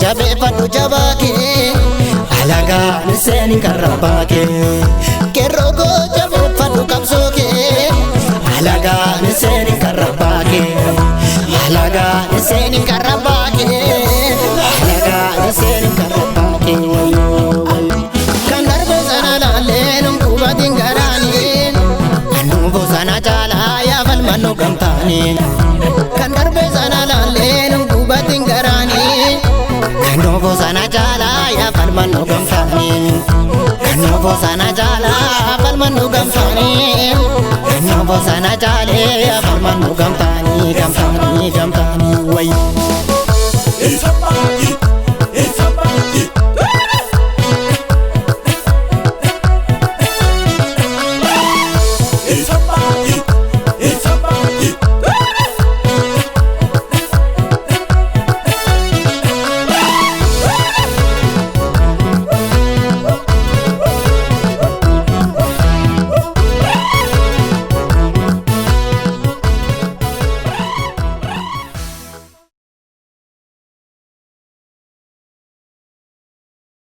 Jabeeffadhu jabaa kee alagaa. seenin karra baakee. Qeerroo koo jabeeffadhu qabsoo kee. Alagaan seenin karra baakee. Alagaan seenin karra baakee. Alagaan seenin karra baakee wayyoo. Kan darbe sana laallee nun qubatiin garaanii. Kan dhufu sana caalaa yaa falmannu gamtaanii. Kan darbe sana laallee nun qubatiin garaanii. Kan dhufu sana caalaa yaa falmannu gamtaanii. Kan dhufu sana caalaa falmannu gamtaanii. Kan dhufu sana caalee yaa